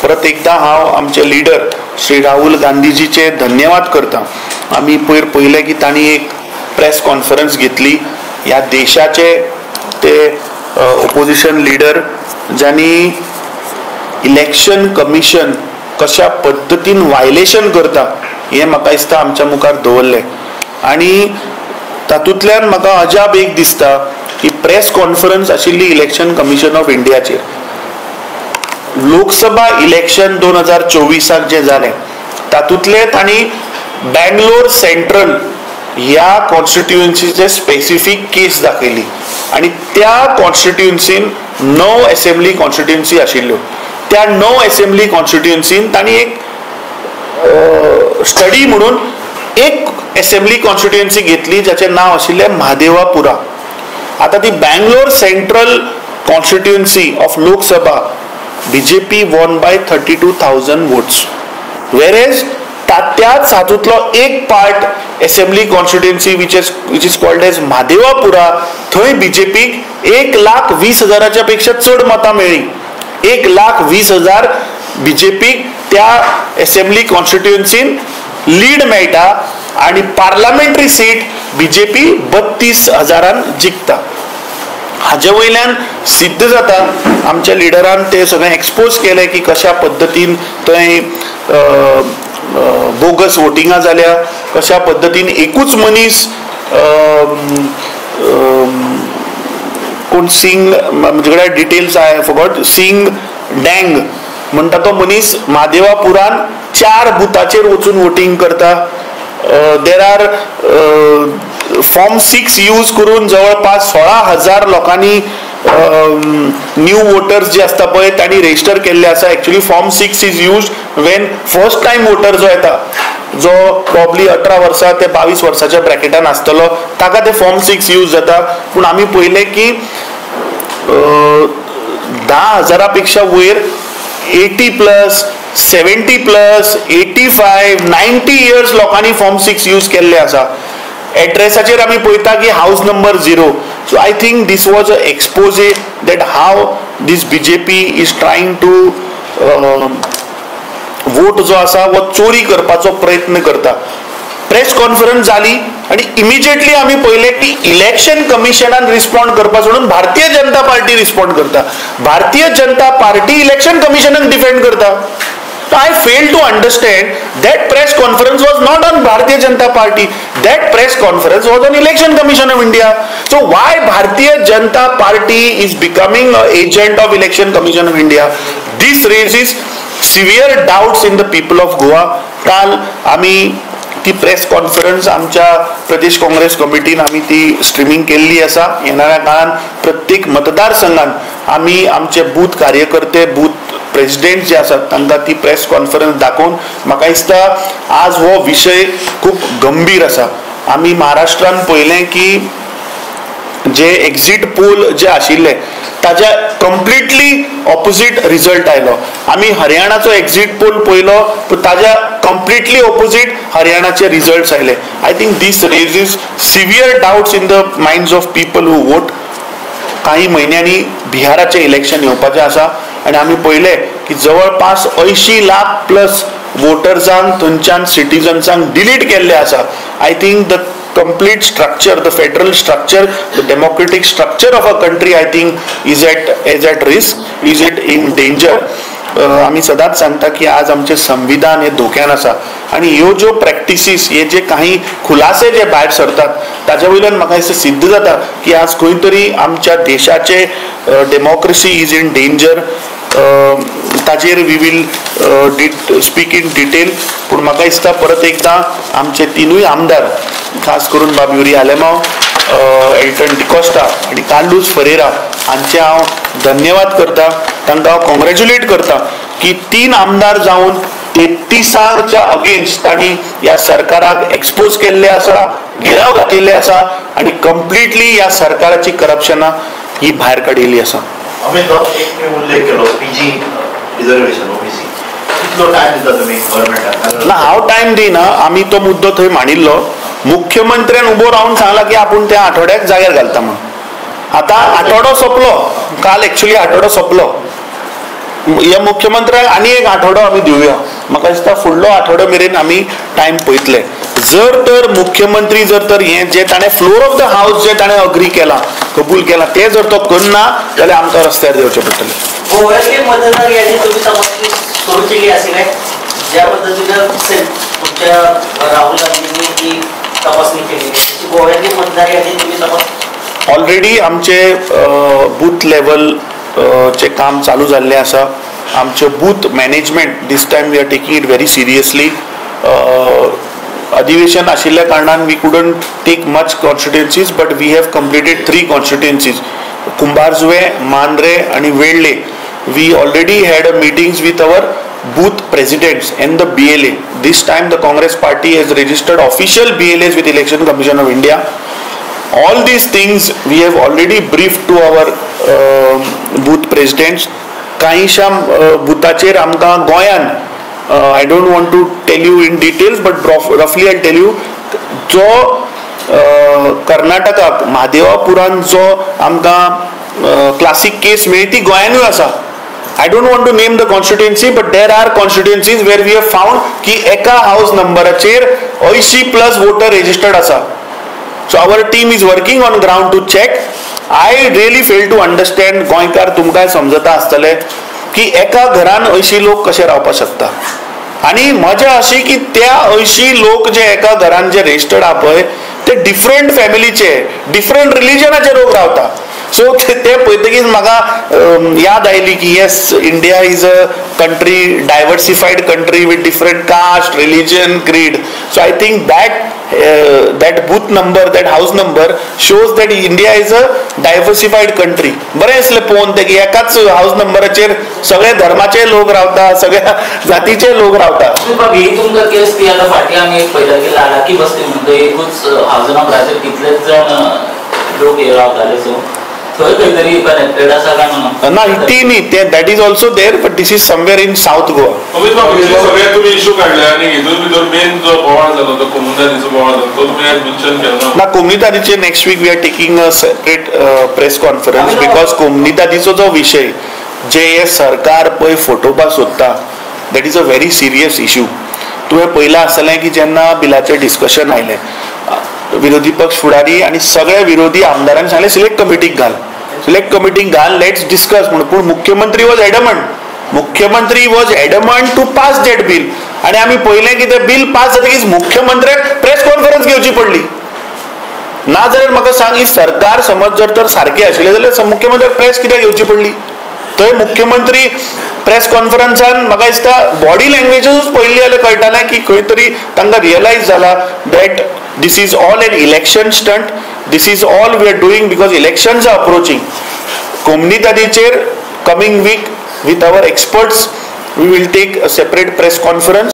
परत एकदां हांव आमचे लिडर श्री राहुल गांधीजीचे धन्यवाद करता. आमी पयर पळयलें की तांणी एक प्रेस कॉन्फरन्स घेतली. ह्या देशाचे ते ओपोजिशन लिडर ज्यांनी इलेक्शन कमिशन कशा पद्दतीन वायलेशन करता हें म्हाका दिसता आमच्या मुखार दवरलें. आनी तातूंतल्यान म्हाका अजाप एक दिसता की प्रेस कॉन्फरन्स आशिल्ली इलेक्शन कमिशन ऑफ इंडियाचेर. लोकसभा इलेक्शन 2024 जें जालें तातूंतलें तांणी बेंगलोर सेंट्रल ह्या कॉन्स्टिट्युएन्सीचे स्पेसिफीक केस दाखयली आनी त्या कॉन्स्टिट्युएन्सीन 9 एसेंब्ली कॉन्स्टिट्युएन्सी आशिल्ल्यो. त्या 9 एसेंब्ली कॉन्स्टिट्युएन्सीन तांणी एक स्टडी म्हणून एक एसेंब्ली कॉन्स्टिट्युएन्सी घेतली जाचें नांव आशिल्लें म्हादेवापुरा. आतां ती Bangalore central constituency of Lok Sabha BJP won by 32,000 votes, whereas त्याच हातूंतलो एक part assembly constituency which is called as Mahadevapura थंय बीजेपीक 1,20,000 पेक्षा चड मतां मेळ्ळीं. 1,20,000 बीजेपीक त्या एसेंब्ली कॉन्स्टिट्युएन्सीन लीड मेळटा आनी पार्लमेंटरी सीट बीजेपी 32,000 जिखता. हाजे वयल्यान सिद्ध जाता आमच्या लिडरान ते सगळें एक्सपोज केलें की कशा पद्दतीन थंय बोगस वोटिंगां जाल्या, कशा पद्दतीन एकूच मनीस कोण सिंग, म्हजे कडेन डिटेल्स I forgot, Singh डँग म्हणटा तो मनीस म्हादेवापुरान 4 बुथाचेर वचून वोटींग करता. There are form 6 use करून जवळपास 16,000 लोकांनी न्यू वोटर्स जे आसता पळय तांणी रजिस्टर केल्ले आसा. Actually form 6 is use when first time voter जो येता, जो प्रॉब्ली 18 वर्सां ते 22 वर्साच्या ब्रॅकेटान आसतलो, ताका ते फॉर्म 6 यूज जाता. पूण आमी पळयलें की 10,000 पेक्षा वयर 80+, 70+, 85, 90 इयर्स लोकांनी फॉर्म 6 यूज केल्ले आसा. एड्रेसाचेर आमी पळयता की house number 0. So I think this was a expose that how this BJP is trying to vote जो आसा वो चोरी करपाचो प्रयत्न करता. प्रेस कॉन्फरन्स जाली आनी इमिजिएटली आमी पळयलें की इलेक्शन कमिशनान रिस्पॉन्ड करपा सोडून भारतीय जनता पार्टी रिस्पॉन्ड करता. Bharatiya Janata party election कमिशनाक defend करता. I fail to understand that press conference was not on Bharatiya Janata Party. That press conference was on Election Commission of India. So why Bharatiya Janata Party is becoming an agent of Election Commission of India? This raises severe doubts in the people of Goa. काल आमी ती press conference आमच्या प्रदेश काँग्रेस कमिटीन आमी ती streaming केल्ली आसा. येणाऱ्या काळान प्रत्येक मतदारसंघान आमी आमचे बूथ कार्यकर्ते, बूथ प्रेसिडेंट जे आसात तांकां ती प्रेस कॉन्फरन्स दाखोवन म्हाका दिसता आज हो विशय खूब गंभीर आसा. आमी महाराष्ट्रान पळयलें की जे एक्झिट पोल जे आशिल्ले ताज्या कंप्लिटली ऑपोजीट रिजल्ट आयलो. आमी हरियाणाचो एक्झिट पोल पळयलो पूण ताज्या कंप्लिटली ऑपोजीट हरियाणाचे रिजल्ट्स आयले. I think this raises severe doubts in the minds of people who vote. काही म्हयन्यांनी बिहाराचें इलेक्शन येवपाचें आसा आनी आमी पळयलें की जवळपास 80 लाख प्लस वोटर्सांक थंयच्यान सिटीजन्सांक डिलीट केल्ले आसा. I think the complete structure, the federal structure, the democratic structure of a country, I think is at risk, is it in danger. आमी सदांच सांगता की आज आमचें संविधान हें धोक्यान आसा आनी ह्यो ज्यो प्रॅक्टिसीस, हे जे काही खुलासे जे भायर सरतात ताजे वयल्यान म्हाका दिसता सिद्ध जाता की आज खंय तरी आमच्या देशाचे डेमोक्रेसी is in danger. ताजेर we will speak in detail. पूण म्हाका दिसता परत एकदां आमचे तिनूय आमदार, खास करून बाब युरी आलेमांव, एल्टन डिकोस्टा आनी कार्लूस फरेरा हांचे हांव धन्यवाद करता, तांकां हांव कॉंग्रेच्युलेट करता की 3 आमदार जावन 33च्या अगेन्स्ट तांणी ह्या सरकाराक एक्सपोज केल्ले आसा, घेराव घातिल्ले आसा आनी कंप्लिटली ह्या सरकाराची करप्शनां ही भायर काडिल्ली आसा. अमित एक उल्लेख केलो पीजी रिजर्वेशन ओबीसी, कितलो टायम दिता तुमी गव्हर्मेंटाक? ना, हांव टायम दिना. आमी तो मुद्दो थंय मांडिल्लो. मुख्यमंत्र्यान उबो रावन सांगला की आपूण त्या आठवड्याक जाग्यार घालता म्हणून. आतां आठवडो सोंपलो, काल एक्चुअली आठवडो सोंपलो. ह्या मुख्यमंत्र्याक आनी एक आठवडो आमी दिवया. म्हाका दिसता फुडलो आठवडो मेरेन आमी टायम पळयतले. जर तर मुख्यमंत्री जर तर हें जें ताणें फ्लोर ऑफ the house जें ताणें अग्री केलां, कबूल केलां, तें जर तो करना जाल्यार आमकां रस्त्यार देंवचें पडटलें. गोव्यातली मतदार यादी तुम्ही तपासणी सुरू केली असेल, ज्या पद्धतीनं तुमच्या राहुल गांधींनी ही तपासणी केली, गोव्यातली मतदार यादी तुम्ही तपास ऑलरेडी आमचे बूथ लेवल चे काम चालू जाल्लें आसा. आमचे booth management this time we are taking it very seriously. अधिवेशन आशिल्ल्या कारणान we couldn't take much constituencies, but we have completed 3 constituencies, Kumbharjuvem, Mandrem आनी Velha. We already had a meetings with our booth presidents and the BLA. This time the Congress party has registered official BLAs with Election Commission of India. All these things we have already briefed to our booth presidents. कांयशा बुथाचेर आमकां गोंयान, I don't want to tell you in details but roughly I tell you, जो कर्नाटकाक म्हादेवापुरान जो आमकां classic केस मेळ्ळी ती गोंयानूय आसा. I don't want to name the constituency, but there are constituencies where we have found की एका हाऊस नंबराचेर 80+ वोटर रजिस्टर्ड आसा. So our team is working on ground to check. I really fail to understand, गोंयकार तुमकां समजता आसतलें की एका घरान 80 लोक कशे रावपाक शकता. आनी मजा अशी की त्या 80 लोक जे एका घरान जे रजिस्टर्ड आहा पळय ते डिफरंट फॅमिलीचे, डिफरंट रिलिजनाचे लोक रावता. सो ते पळयतकीच म्हाका याद आयली की yes, India is a country, diversified country with different caste, religion, creed. So I think that that booth number, that house number shows that India is a diversified country. बरें दिसलें पळोवन तें की एकाच हाऊस नंबराचेर सगळे धर्माचे लोक रावता, सगळ्या जातीचे लोक रावता. ही तुमकां केस ती आतां फाटीं आमी एक पळयता की लाडाकी बसली म्हणटा एकूच हाऊस नंबराचेर कितलेच जाण लोक हे रावताले. सो थंय खंय तरी कनेक्टेड आसा काय म्हणून ना, ती न्ही, ते that is also there, but this is somewhere in South Goa. Amit बाब, सगळे तुमी इशू काडले आनी हितून भितर मेन जो बोवाळ जालो तो कोमुनिदादीचो बोवाळ जालो तो तुमी आयज मेन्शन केलो ना. कोमुनिदादीचे next week we are taking a separate press conference, because कोमुनिदादीचो जो विशय जे हे सरकार पळय फोटोवपाक सोदता, that is a very serious issue. तुवें पळयलां आसतलें की जेन्ना बिलाचें डिस्कशन आयलें, विरोधी पक्ष फुडारी आनी सगळे विरोधी आमदारांनी सांगलें सिलेक्ट कमिटीक घाल, सिलेक्ट कमिटीक घाल, let's discuss म्हणून. पूण मुख्यमंत्री वॉज एडमंट, मुख्यमंत्री was adamant to pass that bill. आनी आमी पळयलें की तें बील पास जातकीच मुख्यमंत्र्याक प्रेस कॉन्फरन्स घेवची पडली. ना जाल्यार म्हाका सांग, ही सरकार समज जर तर सारकें आशिल्लें जाल्यार मुख्यमंत्र्याक प्रेस कित्याक घेवची पडली? थंय मुख्यमंत्री प्रेस कॉन्फरन्सान म्हाका दिसता बॉडी लँग्वेजूच पळयली जाल्यार कळटालें की खंय तरी तांकां रियलायज जाला that this is all an election stunt, this is all we are doing because elections are approaching. कोमुनिदादीचेर coming week with our experts we will take a separate press conference.